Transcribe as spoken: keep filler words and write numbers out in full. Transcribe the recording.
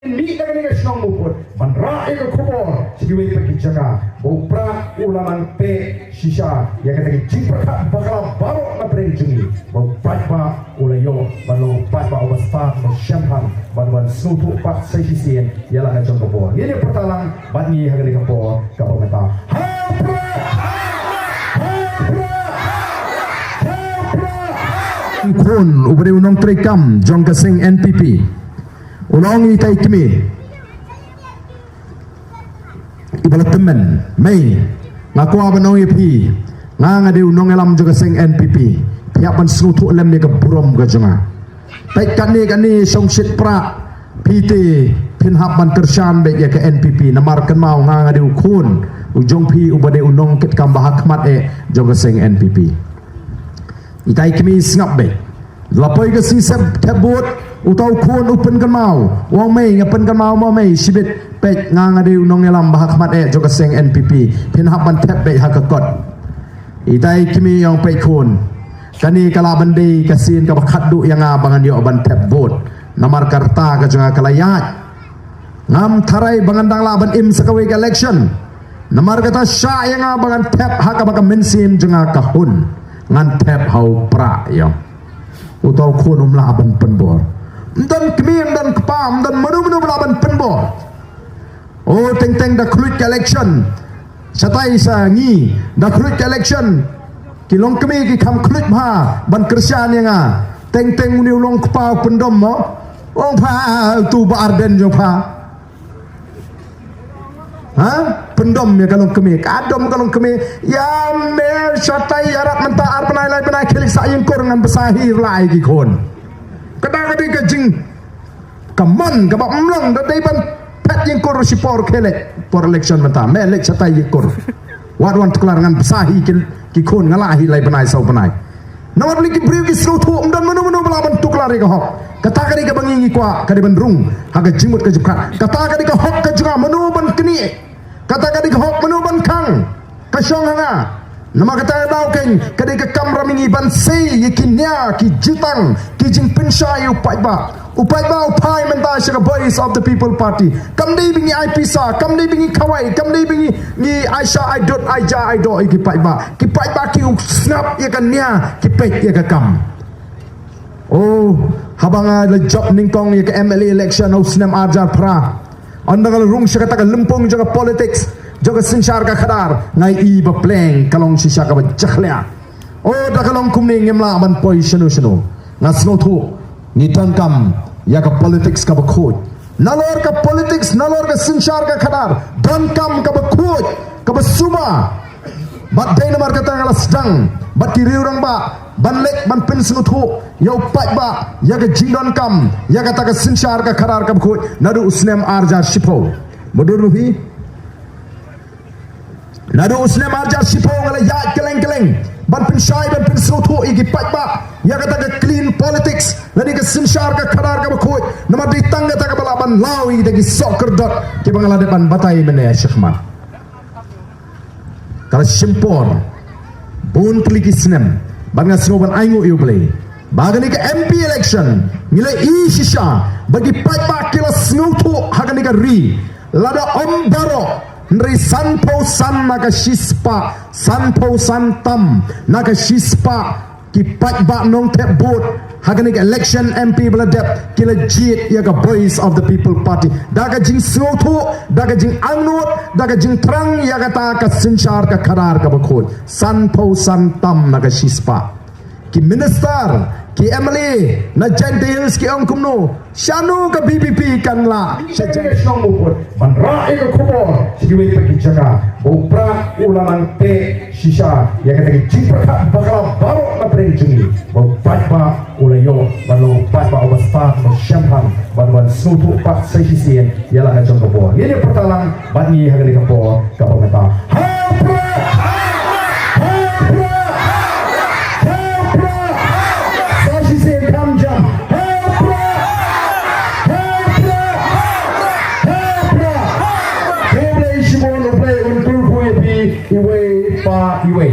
Mih na kane ka shnong Mawpud ban rah ïa ka khubor sha kiwei pat ki jaka ba u Prah u la nang teh shisha ïa kata ka jingpyrkhat bakla baroh na pdeng jong ngi, ba u paidbah u la ïoh ban long u paidbah uba stad, uba shemphang, ban wan sngewthuh pat sa shisien ïa la ka jong ka bor. Ngin ïa pyrta lang bad ngi ha kane ka por kaba mynta. Ha u Prah! Ha u Prah! Ha u Prah! Khun uba dei u nongtreikam jong ka seng N P P u la ong ïa itai i kmie iba la tymmen, mei, nga kwah ban ong ïa phi, nga nga dei u nongïalam jong ka seng N P P, phi hap ban sngewthuh lem ïa ka burom ka jong nga. Peit kane kane shongshit Prah, phi te phin hap ban kyrshan beit ïa ka N P P, namar kynmaw nga nga dei u khun u jong phi uba dei u nongkitkam ba ha khmat eh jong ka seng N P P. Itai i kmie sngap beit. La poi ka sngi sep thep vote, uta u khun u pynkynmaw, u ong mei, nga pynkynmaw mo mei shibit, peit nga nga dei u nongïalam ba ha khmat eh jong ka seng N P P, phin hap ban thep beit ha ka kot. Itai i kmie i ong peit khun, kane ka lah ban dei ka sien kaba khatduh ïa nga ba ngan ïoh ban thep vote, namar ka rta ka jong nga ka la ïaid. Ngam tharai ba ngan dang lah ban im sa kawei ka election, namar kata shah ïa nga ba ngan thep ha kaba ka mynsiem jong nga ka hun, ngan thep ha u Prah ïa. Uta u khun um lah ban pynbor. Ym don kmie, ym don kpa, ym don mano mano ba lah ban pynbor. O teng teng da khluit ka election, shatai sha ngi, da khluit ka election, ki longkmie ki kham khluit bha ban kyrshan ïa nga. Teng teng une u long kpa u pyndom mo. Ong pha tu ba Ardent jong pha. Ha? Pyndom ïa ka longkmie, ka dom ka longkmie. Ïa me shatai ïarap mynta ar bnai lai bnai khie leit sah ïingkur ngan bsa hi lai ki khun. Kata ka dei ka jing ka mon kaba ym long, da dei ban phet ïingkur shipor khie leit por election mynta, me leit shatai ïingkur. Wat wan tuklar ngan bsa hi ki, ki khun, nga lah hi lai bnai saw bnai. Namar balei ki briew ki sngewthuh ym don mano mano ba lah ban tuklar ïa ka hok. Kata ka dei kaba ngi ngi kwah, ka dei ban rung ha ka jingmut ka jingpyrkhat. Kata ka dei ka hok ka jong nga, mano ban knieh. Kata ka dei ka hok, mano ban khang. Ka shong ha nga. Namar kata ka daw keiñ ka dei ka kamram ïa ngi ban sei ïa ki nia, ki jutang, ki jingpynshai ïa u paidbah. U paidbah u phai mynta sha ka Voice of the People Party. Kam dei ba ngi ai pisa, kam dei ba ngi khawai, kam dei ba ngi, ngi ai sha ai dud, ai ja ai doh ïa ki paidbah. Ki paidbah ki u sngap ïa ka nia, ki peit ïa ka kam. Oh, haba nga la jop nyngkong ïa ka M L A election ha u snem ar hajar phra. Ynda nga la rung sha kata ka lympung jong ka politics, jong ka synshar ka khadar, nga i ba pleng ka long shisha kaba jakhlia. Oh, da ka long kumne ngim lah ban poi shano shano. Nga sngewthuh ngi donkam ïa ka politics kaba khuid. Nalor ka politics, nalor ka synshar ka khadar, donkam kaba khuid, kaba suba. Bad dei namar kata nga la sdang bad ki riew rangbah ban leit ban pynsngewthuh ïa u paidbah ïa ka jingdonkam ïa kata ka synshar ka khadar kaba khuid naduh u snem ar hajar shiphew. Mudui ruh hi naduh u snem ar hajar shiphew nga la ïaid kylleng kylleng ban pynshai ban pynsngewthuh ïa ki paidbah ïa kata ka clean politics lane ka synshar ka khadar kaba khuid. Namar dei tang kata kaba lah ban law ïa kita ki sohkyrdot kiba nga la dep ban batai mynne shakhmat. Ka la shim por bun tylli ki snem bad nga sngew ban ainguh ïa U Blei ba kane ka M P election ngi la i shisha ba ki paidbah ki la sngewthuh ha kane ka ri. Lada ym baroh, hynrei sanphew san na ka shispah, sanphew san tam na ka shispah ki paidbah nongthep vote ha kane ka election M P ba la dep ki la jied ïa ka Voice of the People Party da ka jingsngewthuh, da ka jingangnud, da ka jingthrang ïa kata ka synshar ka khadar kaba khuid. Sanphew san tam na ka shispah. Ki minister, ki M L A na Jaintia Hills ki ong kumno, shano ka V P P kan lah sha Jaintia Hills ban rah ïa ka khubor sha kiwei pat ki jaka ba u Prah u la nang teh shisha ïa kata ka jingpyrkhat bakla baroh na pdeng jong ngi, ba u paidbah u la ïoh ban long u paidbah uba stad, uba shemphang, ban wan sngewthuh pat sa shisien ïa la ka jong ka bor. Ngin ïa pyrta lang bad ngi ha kane ka por kaba mynta. Ha u Prah! Ha u Prah! Ha u Prah! Sa shisien kham jam. Ha u Prah! Ha u Prah! Ha u Prah! Khublei shibun, U Blei un kyrkhu ïa phi iwei pa iwei.